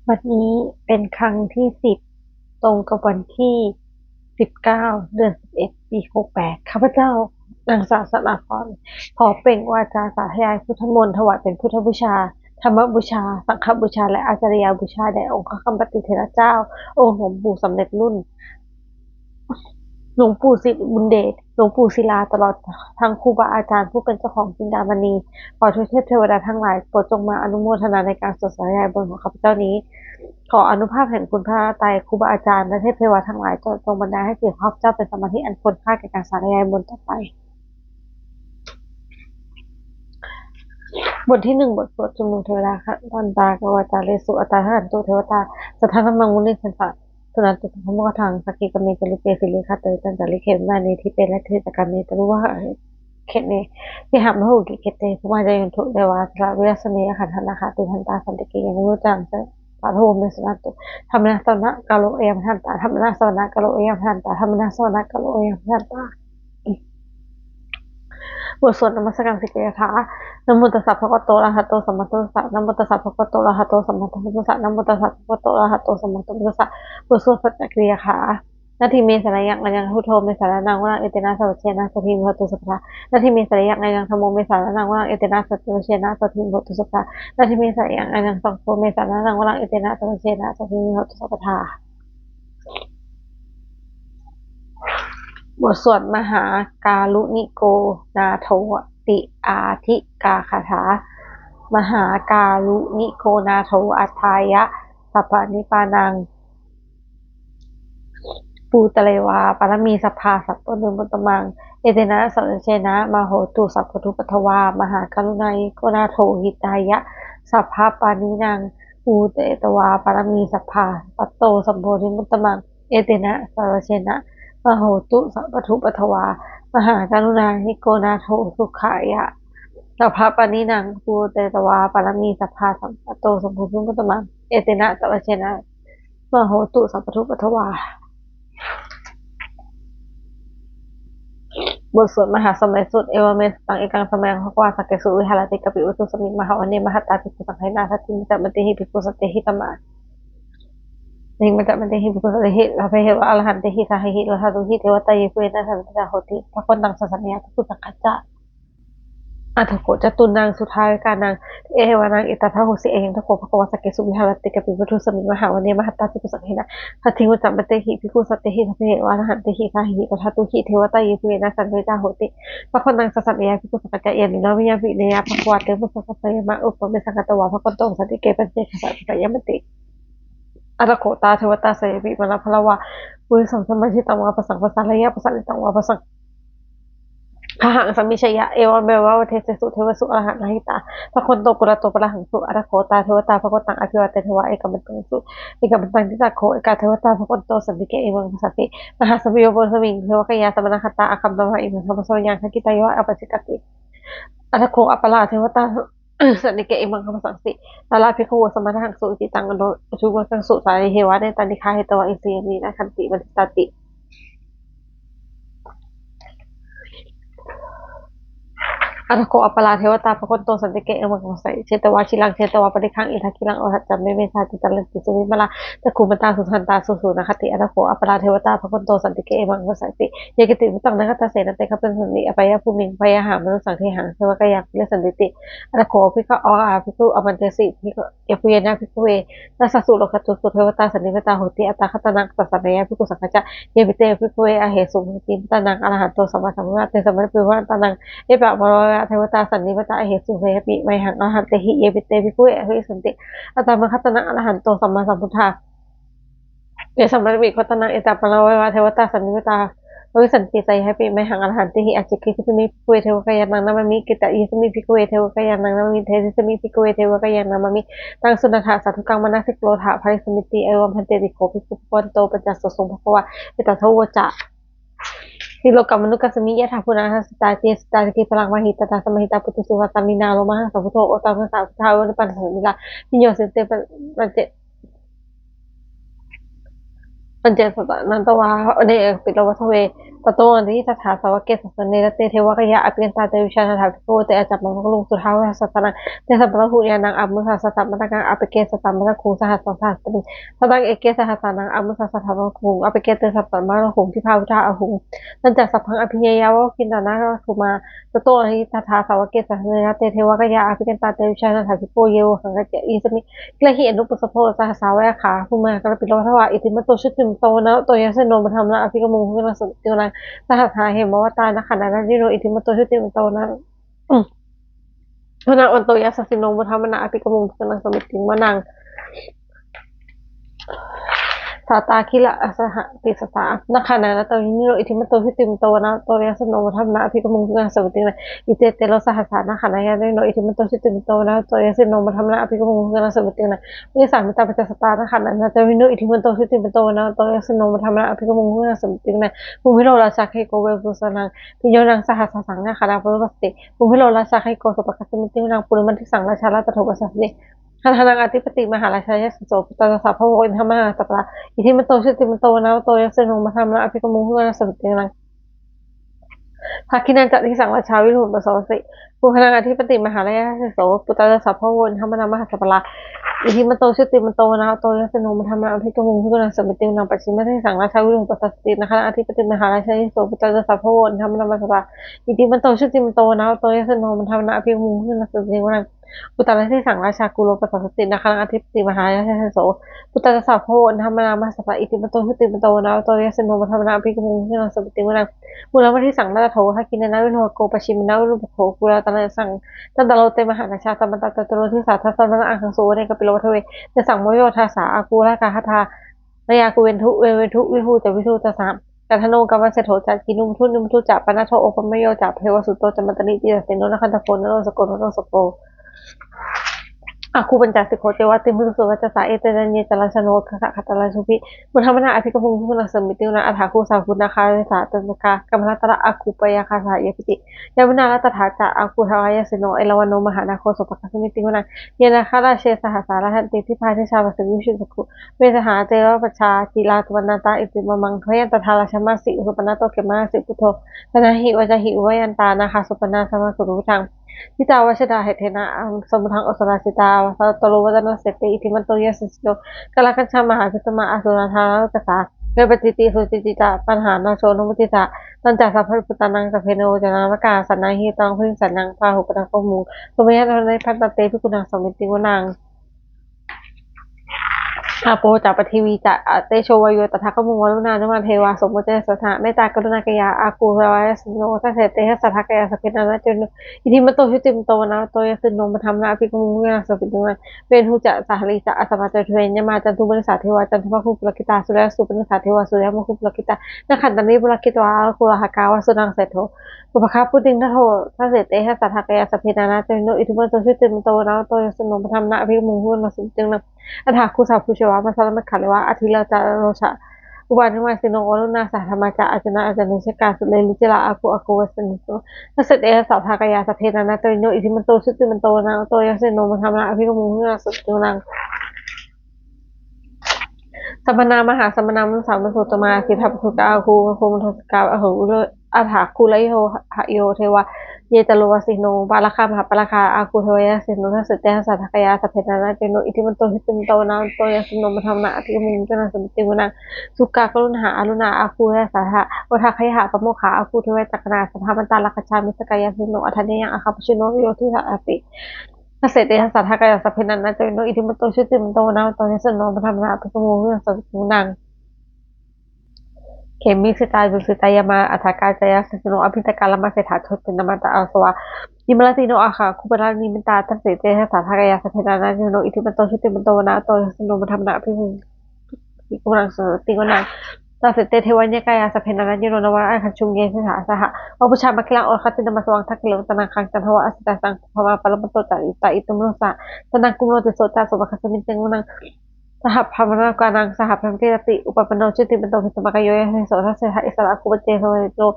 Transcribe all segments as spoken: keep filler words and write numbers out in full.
วันนี้เป็นครั้งที่สิบ ตรงกับวันที่สิบเก้า เดือนสิบเอ็ด ปีหกแปด ข้าพเจ้า นางสาวสาราพร ขอเปล่งวาจาสาธยายพุทธมนต์ ถวายเป็นพุทธบูชา ธรรมบูชา สังฆบูชา และอาจาริยบูชาแด่องค์พระควัมปติเถระเจ้า องค์หลวงปู่สำเร็จรุ่น หลวงปู่สิริบุญเดช หลวงปู่ศิลา ตลอดทั้งครูบาอาจารย์ผู้เป็นเจ้าของจินดามณี ขอทวยเทพเทวดาทั้งหลายโปรดจงมาอนุโมทนาในการสวดสาธยายมนต์ของข้าพเจ้านี้ ขออานุภาพแห่งคุณพระรัตนตรัย ครูบาอาจารย์ และเทพเทวดาทั้งหลายจงบันดาลให้จิตข้าพเจ้าเป็นสมาธิอันควรค่าแก่การสาธยายมนต์ต่อไป บทที่หนึ่ง บทสวดชุมนุมเทวดา Khandhantā katvācālīsu aṭṭhaṃsu devatā, saddhammaṃ munirājassa suṇantu saggamokkhadaṃ. Sagge kāme ca rūpe girisikharataṭe cantalikkhe vimāne, dīpe raṭṭhe ca gāme taruvanagahane gehavatthumhi khette, bhummā cāyantu devā jalathalavisame yakkhagandhabbanāgā, tiṭṭhantā santike yaṃ munivaravacanaṃ sādhavo me suṇantu. Dhammassa ssavanaṃ kālo ayam bhadantā. Dhammassa ssavanaṃ kālo ayam bhadantā. Dhammassa ssavanaṃ kālo ayam bhadantā. บทสวดนมัสการสิกขาถา Namo tassa bhagavato arahato sammāsambuddhassa. Namo tassa bhagavato arahato sammāsambuddhassa. Namo tassa bhagavato arahato sammāsambuddhassa. บทสวดสัจจกิริยาคาถา Natthi me saraṇaṃ aññaṃ, buddho me saraṇaṃ varaṃ, etena saccavajjena sotthi me hotu sabbadā. Natthi me saraṇaṃ aññaṃ, dhammo me saraṇaṃ varaṃ, etena saccavajjena sotthi me hotu sabbadā. Natthi me saraṇaṃ aññaṃ, saṅgho me saraṇaṃ varaṃ, etena saccavajjena sotthi me hotu sabbadā. บทสวดมหาการุณิโกนาโถติอาทิกาคาถา Mahākāruṇiko nātho atthāya sabbapāṇinaṃ, pūretvā pāramī sabbā, patto sambodhimuttamaṃ, etena saccavajjena mā hontu sabbupaddavā. Mahākāruṇiko nātho hitāya sabbapāṇinaṃ, pūretvā pāramī sabbā, patto sambodhimuttamaṃ, etena saccavajjena mā hontu sabbupaddavā. Mahākāruṇiko nātho sukhāya sabbapāṇinaṃ, pūretvā pāramī sabbā, patto sambodhimuttamaṃ, etena saccavajjena mā hontu sabbupaddavā. บทสวดมหาสมัยสูตร Evamme sutaṃ. Ekaṃ samayaṃ bhagavā sakkesu viharati kapilavatthusmiṃ mahāvane mahatā bhikkhusaṅghena saddhiṃ pañcamattehi bhikkhusatehi saddhiṃ pañcamattehi bhikkhusatehi sabbeheva arahantehi saddhehi rathatūhi devatā yebhuyyena sannipatitā honti bhagavato sāsanena bhikkhusaṅghañca. Atha kho catunnaṃ suddhāvāsakānaṃ devānaṃ etadahosi: Ayaṃ kho bhagavā sakkesu viharati kapilavatthusmiṃ mahāvane mahatā bhikkhusaṅghena saddhiṃ pañcamattehi bhikkhusatehi sabbeheva arahantehi saddhehi rathatūhi devatā yebhuyyena sannipatitā honti bhagavato sāsanena bhikkhusaṅghañca. Yannūna mayampi vineyya bhagavā tesaṃ sāsanaṃ, mayameva appuṭisaṅkhipitvā bhagavato santike paccekagāthā bhāseyyāmāti. Atha kho tā devatā seyyathīdha bhikkhū samādahaṃ, pavutthajātimakkhilaṃ vā pasaṃ pasāreyya, pasāritaṃ vā pāsaṃ gahaṃ samijjeyya, evameva devesu devesu antarahitā, bhagavato purato pāturahaṃsu. Atha kho tā devatā bhagavantaṃ abhivādetvā ekamantaṃ ṭhānaso. Ekamantaṃ ṭhitā kho ekā devatā bhagavato santike imaṃ bhāseti: Mahāsamayo pavanasmiṃ, devakāyā samāgatā, āgatamha imaṃ dhammasamayaṃ, dakkhitāyeva āpajjatā. Atha kho aparā devatā santike imaṃ bhāseti: Tatra bhikkhavo samādahaṃsu, cittaṃ attano ujukamakaṃsu, sārathīva nettāni gahetvā, indriyāni rakkhanti paṇḍitāti. Atha kho aparā devatā bhagavato santike imaṃ bhāseti: Chetvā khīlaṃ chetvā palighaṃ, indakhīlaṃ ūhacca vimaṃ, te caranti suvimalā, cakkhumatā sudantā susunāgāti. Atha kho aparā devatā bhagavato santike imaṃ bhāseti: Ye keci buddhaṃ nāgaṃ dassanāya, te gabbhinīyā apanāyabhūmiṃ, payāsā manussā dehaṃ, devakāyaṃ parisantiti. Atha kho aparā bhikkhū āmantesi: Yebhuyyena bhikkhave dasasu lokadhātūsu devatā sannipatitā honti tathāgataṃ dassanāya bhikkhusaṅghañca. Yepi te bhikkhave ahesuṃ sannipatitā arahanto sammāsambuddhā, tesampi bhagavantānaṃ etaparamāyeva devatā sannipatitā ahesuṃ, tesampi mayhaṃ arahantehi. Yepi te bhikkhave bhavissanti aṭṭhāragāthā arahanto sammāsambuddhā, tesampi bhagavantānaṃ etaparamāyeva devatā sannipatitā bhavissanti, tesampi mayhaṃ arahantehi. Ācikkhissāmi bhikkhave devakāyānaṃ nāmāni, kittayissāmi bhikkhave devakāyānaṃ nāmāni, desissāmi bhikkhave devakāyānaṃ nāmāni. Taṃ suṇātha sādhukaṃ manasikarotha bhāsissāmīti. Evaṃ bhanteti kho bhikkhū bhagavato paccassosuṃ. Bhagavā etadavoca: Silokamanukassāmi, yattha bhummā tadassitā, ye sitā girigabbharaṃ, pahitattā samāhitā, puthū sīhāva sallīnā, lomahaṃsābhisambhuno, odātamanasā suddhā, manipuṅgavā subhasitā. Bhiyyo cintayamānā paccekagāthā, paccekavasavattino, vane kāpilavatthave. Tato āmantayi satthā sāvake sāsane rate, devakāyā abhikkantā, te vijānātha bhikkhavo. Te ca ātappamakaruṃ suddhāvāsasāsanaṃ, tesampāturahu ñāṇaṃ, amanussāna dassanaṃ. Appeke satamaddakkhuṃ, sahassaṃ sahassaṃ baliṃ. Sataṃ eke sahassānaṃ, amanussāna sahassamaddasuṃ. Appeke te satamaddakkhuṃ, dibbā vutā ahuṃ, tañca sabbaṃ abhiññāya, vavakkhitvāna cakkhumā. Tato āmantayi satthā sāvake sāsane rate, devakāyā abhikkantā, te vijānātha bhikkhavo. Ye vohaṃ kittayissāmi, girāhi anupubbaso. Sahassā vātagāthā, bhummā kāpilavatthavā, iddhimanto jutimanto, vaṇṇavanto yasassino. Modamānā abhikkāmuṃ, bhikkhūnaṃ samitiṃ vanaṃ. Sahassaṃ hemavatā, yakkhā nānattavaṇṇino, iddhimanto jutimanto, vaṇṇavanto yasassino. Modamānā abhikkāmuṃ, bhikkhūnaṃ samitiṃ vanaṃ. Sātāgirā sahadisā, yakkhā nānattavaṇṇino, iddhimanto jutimanto, vaṇṇavanto yasassino. Modamānā abhikkāmuṃ, bhikkhūnaṃ samitiṃ vanaṃ. Iccete soḷasasahassā, yakkhā nānattavaṇṇino, iddhimanto jutimanto, vaṇṇavanto yasassino. Modamānā abhikkāmuṃ, bhikkhūnaṃ samitiṃ vanaṃ. Vutthajātisā sahassā, yakkhā nānattavaṇṇino, iddhimanto jutimanto, vaṇṇavanto yasassino. Modamānā abhikkāmuṃ, bhikkhūnaṃ samitiṃ vanaṃ. Kumbhīro rājagahiko, vepullassa mahāsabhā, bhiyyo naṃ sahassānaṃ, yakkhānaṃ payirupāsati. Kumbhīro rājagahiko, sopāga samitiṃ vanaṃ. Purimaṃ disaṃ rājā, latthādo pasāsati, gandhabbānaṃ ādhipati, mahārājā yasassi so. Puttānaṃ saraṃ sāvako, indanāmā mahabbalā, iddhimanto jutimanto, vaṇṇavanto yasassino. Modamānā abhikkāmuṃ, bhikkhūnaṃ samitiṃ vanaṃ. Dakkhiṇañca disaṃ rājā, virūḷho taṃ samastati, kumbhaṇḍānaṃ ādhipati, mahārājā yasassi so. Puttānaṃ saraṃ sāvako, indanāmā mahabbalā, iddhimanto jutimanto, vaṇṇavanto yasassino. Modamānā abhikkāmuṃ, bhikkhūnaṃ samitiṃ vanaṃ. Pacchimañca disaṃ rājā, virūḷho taṃ samastati, naḷhānaṃ ādhipati, mahārājā yasassi so. Puttānaṃ saraṃ sāvako, indanāmā mahabbalā, iddhimanto jutimanto, vaṇṇavanto yasassino. Modamānā abhikkāmuṃ, bhikkhūnaṃ samitiṃ vanaṃ. Uttarañca disaṃ rājā, kuro taṃ samastati, naḷhānaṃ ādhipati, mahārājā yasassi so. Puttānaṃ saraṃ sāvako, indanāmā mahabbalā, iddhimanto jutimanto, vaṇṇavanto yasassino. Modamānā abhikkāmuṃ, bhikkhūnaṃ samitiṃ vanaṃ. Purimaṃ disaṃ rājagahiko, dakkhiṇena virūḷhako, pacchimena virūpakkho, uttarañca disaṃ cantaro te mahārājā, samantā caturo disā, daddallamānā aṭṭhaṃsu, vane kāpilavatthave. Tesaṃ mahāyadutthisāya, āgū varuṇā saha, nāgā kuṭeṇḍu veṭeṇḍu, viṭū ca viṭū ca saha. Candano kāmaseṭṭho ca, kinnughaṇḍu nighaṇḍu ca, panādo opamañño ca, devasūto ca mātali. Cittaseno ca gandhabbo, naḷo ca janosabho, āgū pañcasikho ceva, timbarū suriyavacchasā. Ete caññe ca rājāno, gandhabbā ca rājubhi, modamānā abhikkāmuṃ, bhikkhūnaṃ samitiṃ vanaṃ. Athāgū sahabhū nāgā, tisso ca gandhabbā, saha saha pāga, āgū pāyāgā saha ñātibhi, yāmunā dhataraṭṭhā ca, āgū devakāyā yasassi so. Erāvaṇo mahānāgo, sopāga samitiṃ vanaṃ. Ye nāgarāje sahasā, rawantā dibbā dijā, pakkasmiṃ vihāre cakkhumā. Visuddhā te ca pañca, mārā supaṇṇā ca iti upamanā. Abhayantadā rājamahesī, supaṇṇato khemamakāsi buddho. Saṇhāhi vācāhi upavhayantā, nāgā supaṇṇā samuddaṃ aṭṭhaṃsu. Jitā vajirahatthena, samuddaṃ asurā sitā. Vāsavassete ca rājāno, sinde sate iddhimato saha. Kālakañjā mahābhismā, asurā dānaveghasā. Vepacitti sucitti ca, pahārādo namucī saha. Tañca sabbaṃ bhūtānaṃ, sabbe nāmakā. Saṇhāhi taṃ baliṃ senaṃ, rāhubhaddamupāgamuṃ. Samayodāni bhaddante, bhikkhūnaṃ samitiṃ vanaṃ. Āpo ca paṭhavī ca, tejo vāyo tadāgamuṃ. Varuṇā yamā devā, somo ca yasassi so. Mettākaruṇākāyā, āgū devakāyā yasassi so. Dasete dasadhā kāyā, sabbe nānattavaṇṇino. Iddhimanto jutimanto, vaṇṇavanto yasassino. Modamānā abhikkāmuṃ, bhikkhūnaṃ samitiṃ vanaṃ. Veṇhū ca sahalī ca, asamā ca duve yamā. Candassūpanisā devā, candamāgū purakkhitā. Suriyassūpanisā devā, suriyamāgū purakkhitā. Nakkhattāni purakkhitvā, āgū mahāgagā, vasūnaṃ seṭṭho. Pubbaṅgā purimaṃ dātuṃ, dasete dasadhā kāyā, sabbe nānattavaṇṇino. Iddhimanto jutimanto, vaṇṇavanto yasassino. Modamānā abhikkāmuṃ, bhikkhūnaṃ samitiṃ vanaṃ. Athāgū sahabhū ca devā, mahandā ca rojā, upanimāyasino. Varuṇā sahadhammā ca, accutā ca anejakā. Sūleyyarucirā āgū, āgū vañcanikā suddhā. Dasete dasadhā kāyā, sabbe nānattavaṇṇino. Iddhimanto jutimanto, vaṇṇavanto yasassino. Modamānā abhikkāmuṃ, bhikkhūnaṃ samitiṃ vanaṃ. Samānā mahāsamānā, mānusā mānusuttamā. Khiḍḍāpadūsikā āgū, muggho muggho siddhitāmakā. Athāgū harayo devā, ye ca lomahaṃsābhisambhuno. Pāragā mahāpāragā, āgū devakāyā yasassi so. Dasete dasadhā kāyā, sabbe nānattavaṇṇino. Iddhimanto jutimanto, vaṇṇavanto yasassino. Modamānā abhikkāmuṃ, bhikkhūnaṃ samitiṃ vanaṃ. Sukkā karumhā aruṇā, āgū veghanasā saha. Odātagayhā pāmokkhā, āgū devakāyā candamā. Sabbā mantarājāpi, missakā ca rājāno. Ādaɲñāya āgā pajjunno, yo janapathi gandhabbaṃ saraṃ saraṃ sāti. Dasete dasadhā kāyā, sabbe nānattavaṇṇino. Iddhimanto jutimanto, vaṇṇavanto yasassino. Modamānā abhikkāmuṃ, bhikkhūnaṃ samitiṃ vanaṃ. Khemiyā tusitā ca yāmā, kaṭṭhakā ca yasassino. Lambitakā lāmaseṭṭhā, jotināmā ca āsavā. Nimmānaratino āgā, kumbhaṇḍānaṃ nivesanato. Dasete dasadhā kāyā, sabbe nānattavaṇṇino. Iddhimanto jutimanto, vaṇṇavanto yasassino. Modamānā abhikkāmuṃ, bhikkhūnaṃ samitiṃ vanaṃ. Dasete dasadhā nāgakāyā, sabbe nānattavaṇṇino. Nāgā āgacchuṃ vemalaṃ saha. Ambujaṃ vāmāṅgalaṃ, oghatiṇṇamanāsavaṃ. Dakkhemoghataraṃ, kaṇhāto vāmapādabaddhaṃ. Saha kaṇhassa saha sāvakā, sopāga samitiṃ vanaṃ. Taṇhaṅkuṃ vo tisso ca, sopāga samitiṃ vanaṃ. Saha brahmalokānaṃ, saha brahmagaṇā ca rājubhi. Upapanno jutimanto, bhismākāyo yasassi so. Dasettha issarā āgū, paccekavasavattino.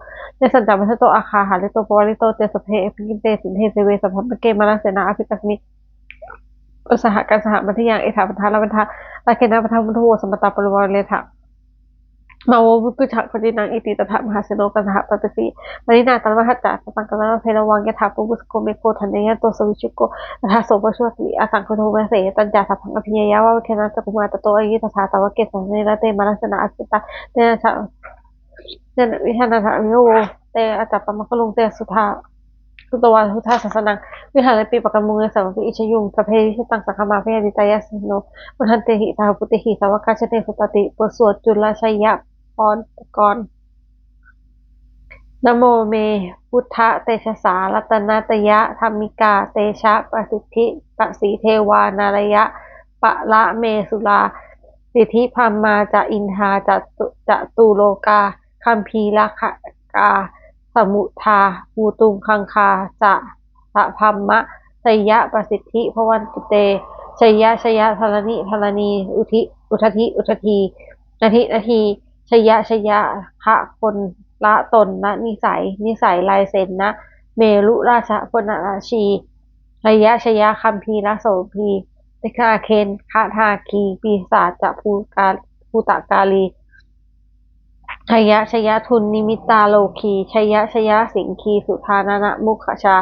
Tesañca majjhato āgā, hārito pavārito. Te ca sabbe abhikkante, sinde deve sabrahmake. Mārasenā abhikkāmi, saha kaṇhasenaṃ mandiyaṃ. Etāvatā ca kataṃ rājā, rāgena bandhamatthu vo. Samantā parivāretha, Mā vo muñcittha bhadanaṃ iti. Tattha mahāseno kaṇhappatissi baliṃ nānattavaṇṇaṃ sataṃ kaṇhappaṃ bheravaṃ. Yathā pāvussako megho thanayanto savijjuko, tadā so paccudāvatti asaṅkubito bhāseti. Tañca sabbaṃ abhiññāya vavakkhitvāna cakkhumā, tato āyasmanto āyasmatā bhavasmiṃ sate mahāsene rate mārasenā abhikkantā. Tena sa- tena vijānātha bhikkhavo te ca ātappamakaruṃ. Te sutvā buddhassa sāsanaṃ, vihārepi pakkāmuṃ nesaṃ abhikkāmuṃ. Sabbe vijitasaṅgāmā bhayātītā yasassino, modanti saha bhūtehi sāvakā janesutāti. บทสวดจุลชัยปกรณ์ Namo me buddhatejasā ratanattayadhammikā tejapasiddhi pasīdevā nārāyaparamesurā. Siddhibrahmā ca indā ca catulokā gambhīrakkhakā samuddā bhūtuṃ gaṅgā ca sabrahmā jayapasiddhi bhavantu te. Jaya jaya dharaṇi dharaṇī udadhi udadhī nadī nadī. Jaya jaya gaganalatannisaya nisaya lājasenamerurājabalanarajī. Jaya jaya gambhīrasombhī nāgakheṇḍanāgī pisācabhūtakālī. Jaya jaya dunnimittarogī. Jaya jaya siṅgīsudādānamukhajā.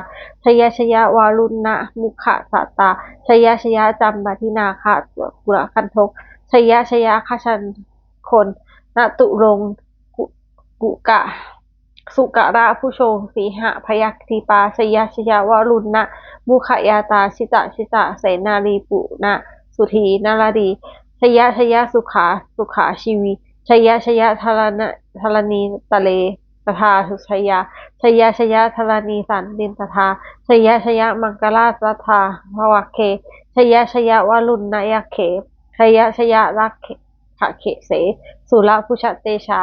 Jaya jaya varuṇamukhasātrā. Jaya jaya campādināgakulagandhakaṃ. Jaya jaya gajjagonnaturaṅga sukarabhujaṅga sīhabyagghidīpā. Jaya jaya varuṇamukhayātrā. Jita jita senārī puna sudī naradī. Jaya jaya sukhā sukhā jīvī. Jaya jaya dharaṇi dharaṇītale sadā sujayā. Jaya jaya dharaṇī santin sadā. Jaya jaya maṅkarājaraññā raṅgā ravagge. Jaya jaya varuṇayakkhe. Jaya jaya rakkhase surabhujatejā.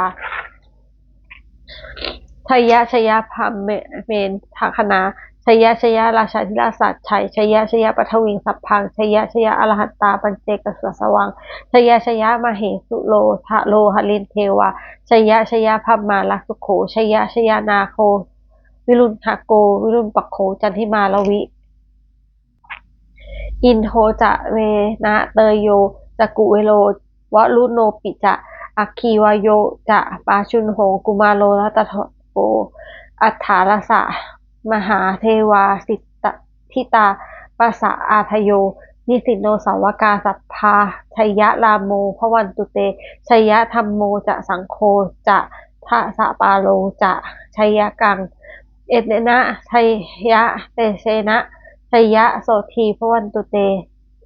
Jaya jaya brahmendagaṇā. Jaya jaya rājādhirājasājjaya. Jaya jaya paṭhaviṃ sabbaṃ. Jaya jaya arahantā paccekavasavaṃ. Jaya jaya mahesuro haro harindevā. Jaya jaya brahmārakkho. Jaya jaya nāgo virūḷhako virūpakkho candimā ravi. Indo ca venateyyo ca kuvero varuṇopi ca. Aggi vāyo ca pājuṇho kumāro dhataraṭṭho. Aṭṭhārasa mahādevā sita- ṭhitā pasa ādayo. Nisinno sāvakā sabbā jayarāmo bhavantu te. Jayadhammo ca saṅgho ca dasapālo ca jayakaṃ. Etena jayatejena jayasotthī bhavantu te.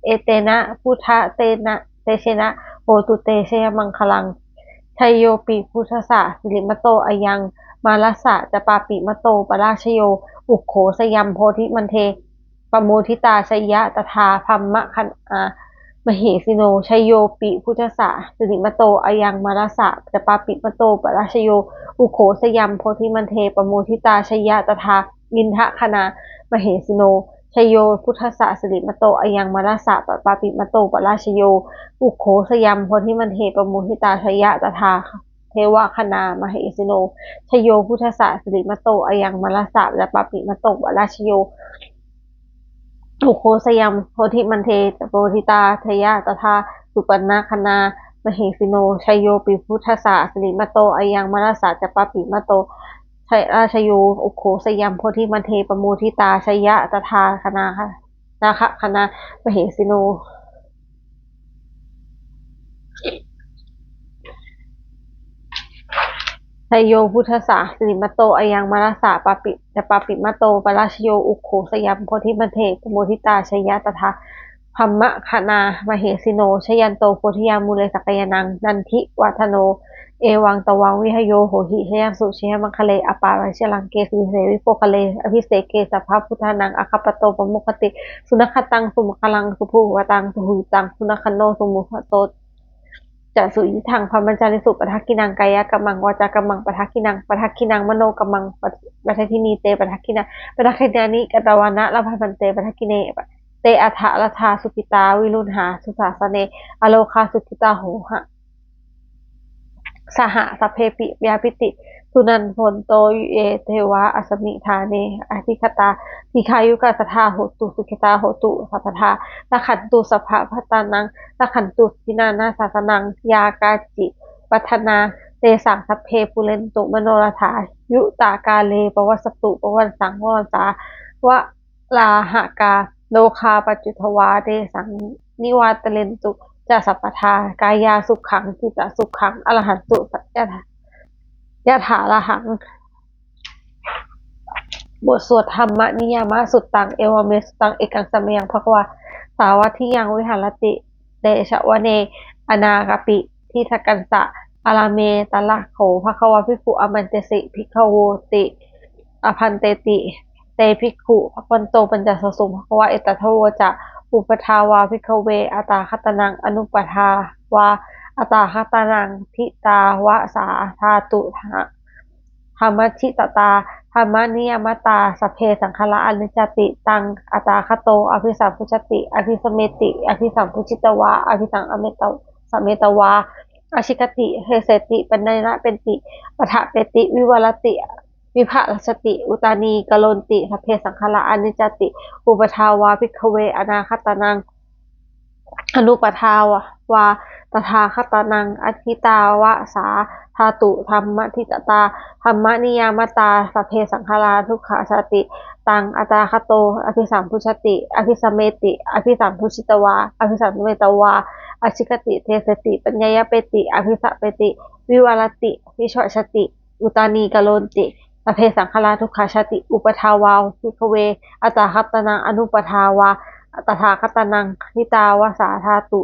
Etena buddhatejena hotu te jayamaṅgalaṃ. Jayopi buddhassa sirīmato ayaṃ, mārassa ca pāpimato parājayo. Ugghosayaṃ bodhimaṇḍe pamoditā, jaya tadā brahmagaṇā mahesino. Jayopi buddhassa sirīmato ayaṃ, mārassa ca pāpimato parājayo. Ugghosayaṃ bodhimaṇḍe pamoditā, jaya tadā indagaṇā mahesino. Jayo buddhassa sirīmato ayaṃ, mārassa ca pāpimato parājayo. Ugghosayaṃ bodhimaṇḍe pamoditā, jaya tadā devagaṇā mahesino. Jayo buddhassa sirīmato ayaṃ, mārassa ca pāpimato parājayo. Ugghosayaṃ bodhimaṇḍe pamoditā, jaya tadā supaṇṇagaṇā mahesino. Jayopi buddhassa sirīmato ayaṃ, mārassa ca pāpimato parājayo. Ugghosayaṃ bodhimaṇḍe pamoditā, jaya tadā nāgagaṇā mahesino. Jayo buddhassa sirīmato ayaṃ, mārassa pāpi ca pāpimato parājayo. Ugghosayaṃ bodhimaṇḍe pamoditā, jaya tadā brahmagaṇā mahesino. Jayanto bodhiyā mūle sakyānaṃ nandivaḍḍhano, evaṃ tvaṃ vijayo hohi jayassu jayamaṅgale. Aparājitapallaṅke sīse vipokkhare abhiseke sabbabuddhānaṃ aggappatto pamodati. Sunakkhattaṃ sumaṅgalaṃ supabhātaṃ suhuṭṭhitaṃ, sukhaṇo sumuhutto ca suyiṭṭhaṃ brahmacārisu. Padakkhiṇaṃ kāyakammaṃ vācākammaṃ padakkhiṇaṃ, padakkhiṇaṃ manokammaṃ paṇidhī te padakkhiṇā. Padakkhiṇāni katvāna labhantatthe padakkhiṇe. Te atthaladdhā sukhitā viruḷhā saha sāsane, arogā sukhitā hotha saha sabbehi ñātibhi. Suṇantu bhonto ye devā asmiṃ ṭhāne adhigatā, dīghāyukā sadā hontu, sukhitā hontu sabbadā. Rakkhantu sabbasattānaṃ, rakkhantu jinasāsanaṃ. Yā kāci patthanā tesaṃ sabbe pūrentu manorathā. Yuttakāle pavassantu vassaṃ, vassaṃ valāhakā, rogā pajjutvā tesaṃ nivārentu ca sabbadā. Kāyāsukhaṃ cittasukhaṃ arahantu yathārahaṃ. บทสวดธรรมนิยามสุตตัง Evamme sutaṃ. Ekaṃ samayaṃ bhagavā sāvatthiyaṃ viharati jetavane anāthapiṇḍikassa ārāme. Tatra kho bhagavā bhikkhū āmantesi bhikkhavoti. Bhadanteti te bhikkhū bhagavato paccassosuṃ. Bhagavā etadavoca. Uppādā vā bhikkhave tathāgataṃ anuppādā vā tathāgataṃ ṭhitā va sā dhātu dhammaṭṭhitatā dhammaniyāmatā. Sabbe saṅkhārā aniccāti. Taṃ tathāgato abhisambujjhati abhisameti. Abhisambujjhitvā abhisametvā ācikkhati deseti paññapeti paṭṭhapeti vivarati vibhajati uttānīkaroti. Sabbe saṅkhārā aniccāti. Uppādā vā bhikkhave tathāgataṃ anuppādā vā tathāgataṃ ṭhitā va sā dhātu dhammaṭṭhitatā dhammaniyāmatā. Sabbe saṅkhārā dukkhāti. Taṃ tathāgato abhisambujjhati abhisameti. Abhisambujjhitvā abhisametvā ācikkhati deseti paññapeti paṭṭhapeti vivarati vibhajati uttānīkaroti. Sabbe saṅkhārā dukkhāti. Uppādā vā bhikkhave tathāgataṃ anuppādā vā tathāgataṃ ṭhitā va sā dhātu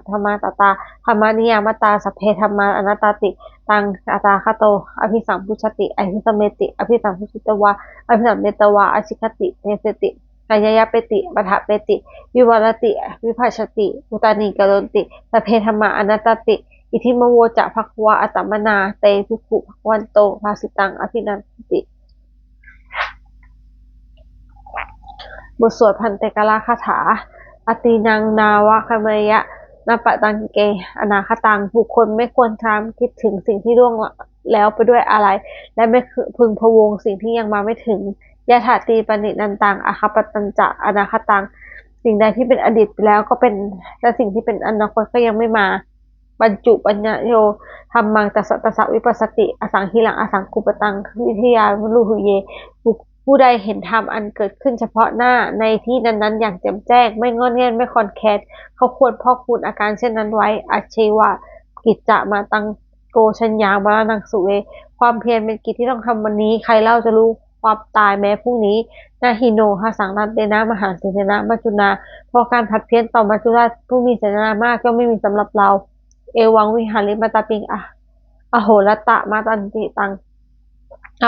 dhammaṭṭhitatā dhammaniyāmatā. Sabbe dhammā anattāti. Taṃ tathāgato abhisambujjhati abhisameti. Abhisambujjhitvā abhisametvā ācikkhati deseti paññapeti paṭṭhapeti vivarati vibhajati uttānīkaroti. Sabbe dhammā anattāti. Idamavoca bhagavā. Attamanā te bhikkhū bhagavato bhāsitaṃ abhinandunti. บทสวดภันเตกราคาถา Atītaṃ nānvāgameyya nappattañce anāgataṃ. บุคคลไม่ควรครำคิดถึงสิ่งที่ล่วงแล้วไปด้วยอาลัย และไม่พึงพะวงสิ่งที่ยังมาไม่ถึง Yadatītaṃ panidaṃ taṃ, aggappatañca anāgataṃ. สิ่งใดที่เป็นอดีตไปแล้วก็เป็น และสิ่งที่เป็นอนาคตก็ยังไม่มา Pañcuppaññayo dhammaṃ, tassa tassa vipassati, asaṃhiraṃ asaṅkuppaṃ, viddhā manubrūhaye. ผู้ใดเห็นธรรมอันเกิดขึ้นเฉพาะหน้าในที่นั้นๆ อย่างแจ่มแจ้ง ไม่ง่อนแง่น ไม่คลอนแคลน เขาควรพอกพูนอาการเช่นนั้นไว้ Ajjeva kiccamātappo, jaññā maraṇaṃ suve. ความเพียรเป็นกิจที่ต้องทำวันนี้ ใครเล่าจะรู้ความตายแม้พรุ่งนี้ Na hi no saṅgaraṃ tena, mahāsenena maccunā. เพราะการผัดเพี้ยนต่อมัจจุราชผู้มีเสนามาก ย่อมไม่มีสำหรับเรา Evaṃ vihārimātāpiṃ, ahorattamatanditaṃ,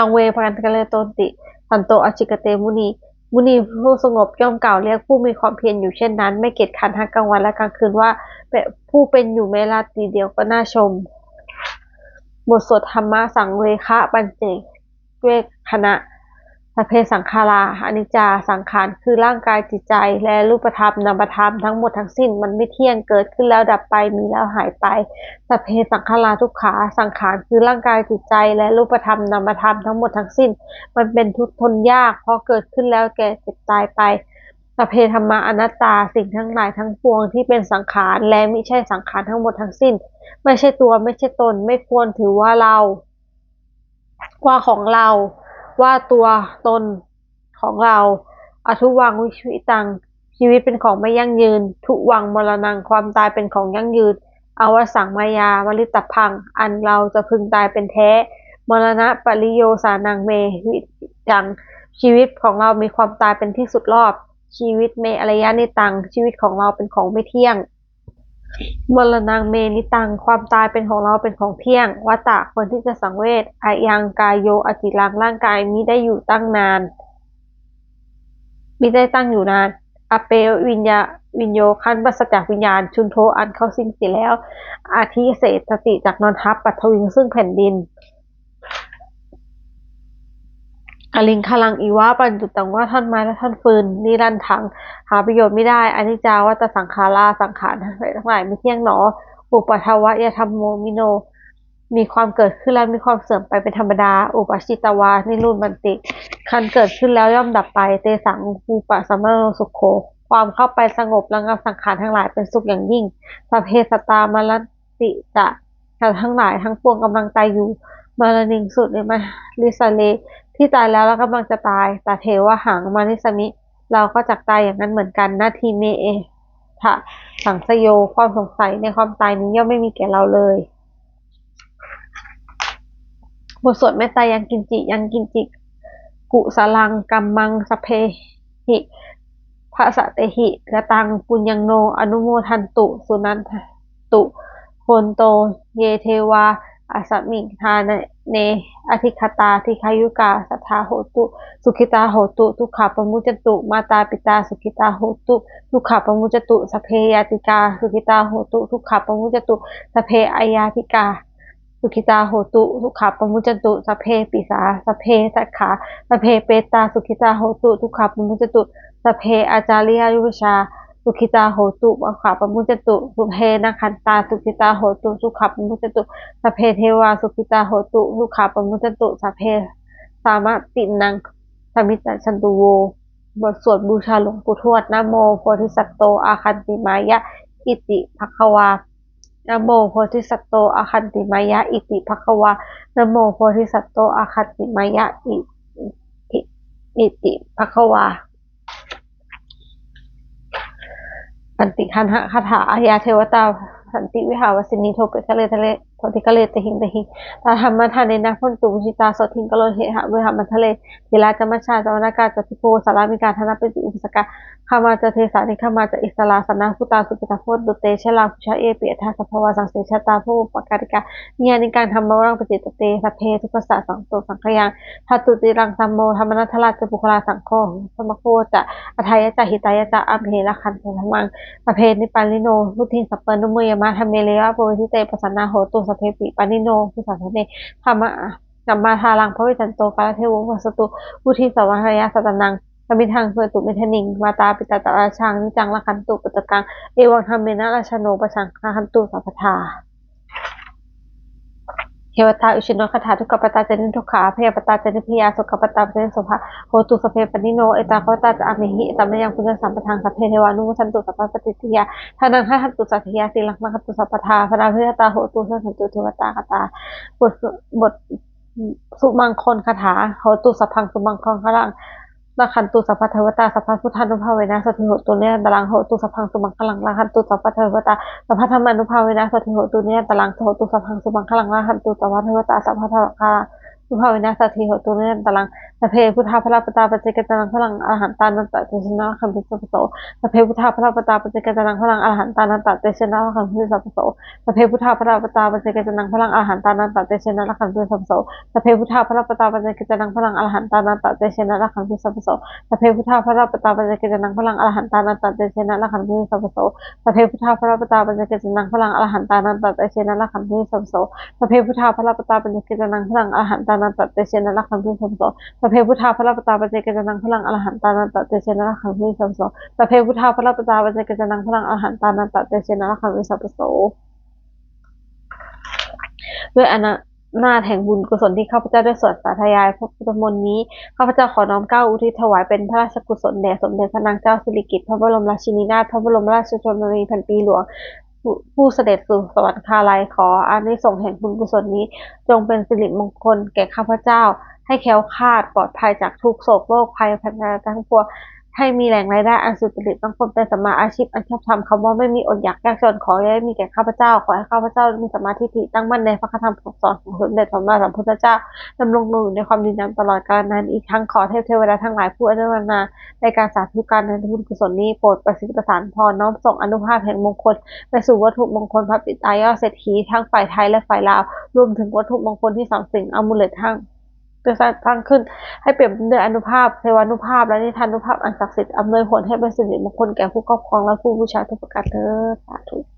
āve bhaddekaratonti, santo ācikkhate muni. มุนีผู้สงบย่อมกล่าวเรียกผู้มีความเพียรอยู่เช่นนั้น ไม่เกียจคร้านทั้งกลางวันและกลางคืนว่า เป็นผู้เป็นอยู่แม้ราตรีเดียวก็น่าชม บทสวดธรรมสังเวคปัจจเวกขณะ Sabbe saṅkhārā aniccā. สังขารคือร่างกายจิตใจ และรูปธรรมนามธรรมทั้งหมดทั้งสิ้น มันไม่เที่ยง เกิดขึ้นแล้วดับไป มีแล้วหายไป Sabbe saṅkhārā dukkhā. สังขารคือร่างกายจิตใจ และรูปธรรมนามธรรมทั้งหมดทั้งสิ้น มันเป็นทุกข์ทนยาก เพราะเกิดขึ้นแล้วแก่เจ็บตายไป Sabbe dhammā anattā. สิ่งทั้งหลายทั้งปวงที่เป็นสังขารและมิใช่สังขารทั้งหมดทั้งสิ้น ไม่ใช่ตัว ไม่ใช่ตน ไม่ควรถือว่าเรา ว่าของเรา ว่าตัวตนของเรา Adhuvaṃ jīvitaṃ. ชีวิตเป็นของไม่ยั่งยืน Dhuvaṃ maraṇaṃ. ความตายเป็นของยั่งยืน Avassaṃ mayā maritabbaṃ. อันเราจะพึงตายเป็นแท้ Maraṇapariyosānaṃ me jīvitaṃ. ชีวิตของเรามีความตายเป็นที่สุดรอบ Jīvitame ariyannetaṃ. ชีวิตของเราเป็นของไม่เที่ยง Maraṇaṃ me nissaraṃ. ความตายเป็นของเรา เป็นของเที่ยง Vata ควรที่จะสังเวช Ayaṃ kāyo aciraṃ. ร่างกายมิได้อยู่ตั้งนาน มิได้ตั้งอยู่นาน Appesaviññāṇo. ครั้นปราศจากวิญญาณ Chuḍḍho. อันเขาสิ้นเสียแล้ว Adhisessati. จักนอนทับ Paṭhaviṃ. ซึ่งแผ่นดิน Kaliṅgaraṃ iva. ประดุจดังว่าท่อนไม้และท่อนฟืน Niratthaṃ. หาประโยชน์ไม่ได้ Aniccā vata saṅkhārā. สังขารทั้งหลายไม่เที่ยงหนอ Uppādavayadhammino. มีความเกิดขึ้นแล้วมีความเสื่อมไปเป็นธรรมดา Uppajjitvā nirujjhanti. ครั้นเกิดขึ้นแล้วย่อมดับไป Tesaṃ vūpasamo sukho. ความเข้าไปสงบระงับสังขารทั้งหลายเป็นสุขอย่างยิ่ง Sabbe sattā maranti ca, ทั้งหลายทั้งปวงกำลังตายอยู่ maraṇaṃ suṇimārissare ที่ตายแล้วและกำลังจะตาย tathevāhaṃ marissāmi เราก็จักตายอย่างนั้นเหมือนกัน natthi me ettha saṃsayo ความสงสัยในความตายนี้ย่อมไม่มีแก่เราเลย บทสวดเมตตา yaṅkiñci yaṅkiñci kusalaṃ kammaṃ sabbehi passatehi kataṃ puññaṃ no anumodantu suṇantu bhonto ye devā asmiṃ ṭhāne adhigatā dīghāyukā sadā hontu sukhitā hontu dukkhā pamuccantu. Mātā pitā sukhitā hontu dukkhā pamuccantu. Sabbe ñātikā sukhitā hontu dukkhā pamuccantu. Sabbe aññātikā sukhitā hontu dukkhā pamuccantu. Sabbe pisā sabbe sakhā sabbe petā sukhitā hontu dukkhā pamuccantu. Sabbe ācariyupajjhāyā sukhitā hontu dukkhā pamuccantu. Sabbe nakkhattā sukhitā hontu dukkhā pamuccantu. Sabbe devā sukhitā hontu dukkhā pamuccantu. Sabbe sampattīnaṃ samijjhantu vo. บทสวดบูชาหลวงปู่ทวด Namo bodhisatto āgantimāya iti bhagavā. Namo bodhisatto āgantimāya iti bhagavā. Namo bodhisatto āgantimāya iti, iti bhagavā. Pattidānagāthā. Yā devatā santi vihāravāsinī thūpe ghare ghare bodhighare tahiṃ tahiṃ, tā dhammadānena bhavantu pūjitā, sotthiṃ karontedha vihāramaṇḍale. Therā ca majjhā ca navakā ca bhikkhavo sārāmikā dānapatī upāsakā, gāmā ca desā nigamā ca issarā, saṇhābhūtā sukhitā bhavantu te. Jalābujā yepi aṇḍasambhavā saṃsedajātā athavopapātikā, niyyānikaṃ dhammavaraṃ paṭicca te, sabbe dukkhassa karontu saṅkhayaṃ, ṭhātu ciraṃ dhammo dhammaddharā ca puggalā, saṅgho hotu samaggo ca atthāya ca hitāya ca. Amhe rakkhatu saddhammaṃ sabbe nippānino, vuḍḍhiṃ sampāpuṇeyyāma dhamme ariyappavedite. Pasannā hontu sabbepi pāṇino, bhūsasāsane sammā dhāraṃ pavecchanto, kālantevābhisambujjhantu, vuḍḍhiṃ sampāpuṇeyyāma sattānaṃ samiddhaṃ petu medaniṃ. Mātā pitā ca atrajaṃ niccaṃ rakkhantu puttakaṃ, evaṃ dhammena rājāno pajaṃ rakkhantu sabbadā. Devatāupasaṅkhittagāthā. Dukkhappattā ca niddukkhā, bhayappattā ca nibbhayā, sokappattā ca nissokā, hontu sabbepi pāṇino. Ettāvatā ca amhehi sambhataṃ puññasampadaṃ, sabbe devānumodantu sabbasampattisiddhiyā. Dānaṃ dadantu saddhāya, sīlaṃ rakkhantu sabbadā, bhāvanābhiratā hontu, gacchantu devatāgatā. บทสวด บทสุมังคลคาถา Hotu sabbaṃ sumaṅgalaṃ, rakkhantu sabbadevatā, sabbabuddhānubhāvena sotthī hontu nirantaraṃ. Hotu sabbaṃ sumaṅgalaṃ, rakkhantu sabbadevatā, sabbadhammānubhāvena sotthī hontu nirantaraṃ. Hotu sabbaṃ sumaṅgalaṃ, rakkhantu sabbadevatā, sabbadhammānubhāvena sotthī hontu nirantaraṃ. Sabbe buddhā balappattā paccekānañca yaṃ balaṃ, arahantānañca tejena rakkhanti sabbaso. Sabbe buddhā balappattā paccekānañca yaṃ balaṃ, arahantānañca tejena rakkhanti sabbaso. Sabbe buddhā balappattā paccekānañca yaṃ balaṃ, arahantānañca tejena rakkhanti sabbaso. Sabbe buddhā balappattā paccekānañca yaṃ balaṃ, arahantānañca tejena rakkhanti sabbaso. Sabbe buddhā balappattā paccekānañca yaṃ balaṃ, arahantānañca tejena rakkhanti sabbaso. Sabbe buddhā balappattā paccekānañca yaṃ balaṃ, arahantānañca tejena rakkhanti sabbaso. Sabbe buddhā balappattā paccekānañca yaṃ balaṃ, arahantānañca tejena rakkhanti sabbaso. Sabbe buddhā balappattā paccekānañca yaṃ balaṃ, arahantānañca tejena rakkhanti sabbaso. Sabbe buddhā balappattā paccekānañca yaṃ balaṃ, arahantānañca tejena rakkhanti sabbaso. ด้วยอำนาจแห่งบุญกุศลที่ข้าพเจ้าได้สวดสาธยายพระพุทธมนต์นี้ ข้าพเจ้าขอน้อมเกล้าอุทิศถวายเป็นพระราชกุศลแด่สมเด็จพระนางเจ้าสิริกิติ์ พระบรมราชินีนาถ พระบรมราชชนนีพันปีหลวง ผู้ ผู้เสด็จสู่สวรรคาลัย ขออานิสงส์แห่งบุญกุศลนี้ จงเป็นสิริมงคลแก่ข้าพเจ้า ให้แคล้วคลาดปลอดภัยจากทุกข์โศกโรคภัยทั้งปวง ให้มีแหล่งรายได้อันสุจริตมั่นคง เป็นสัมมาอาชีพอันชอบธรรม คำว่าไม่มีอดอยากยากจน ขออย่าได้มีแก่ข้าพเจ้า ขอให้ข้าพเจ้ามีสัมมาทิฏฐิตั้งมั่นในพระธรรมคำสอนของสมเด็จพระสัมมาสัมพุทธเจ้า ดำรงอยู่ในความดีงามตลอดกาลนาน อีกทั้งขอเทพเทวดาทั้งหลายผู้อนุโมทนาในการสาธุการในบุญกุศลนี้ โปรดประสิทธิ์ประสาทพร น้อมส่งอานุภาพแห่งมงคลไปสู่วัตถุมงคลพระปิดตายอดเศรษฐี ทั้งฝ่ายไทยและฝ่ายลาว รวมถึงวัตถุมงคลที่สามสิ่ง อามูเลตทั้ง จะสร้างขึ้นให้เปี่ยมด้วยอานุภาพ เทวานุภาพ และนิทานุภาพอันศักดิ์สิทธิ์ อำนวยผลให้เป็นสิริมงคลแก่ผู้ครอบครองและผู้บูชาทุกประการเทอญ สาธุ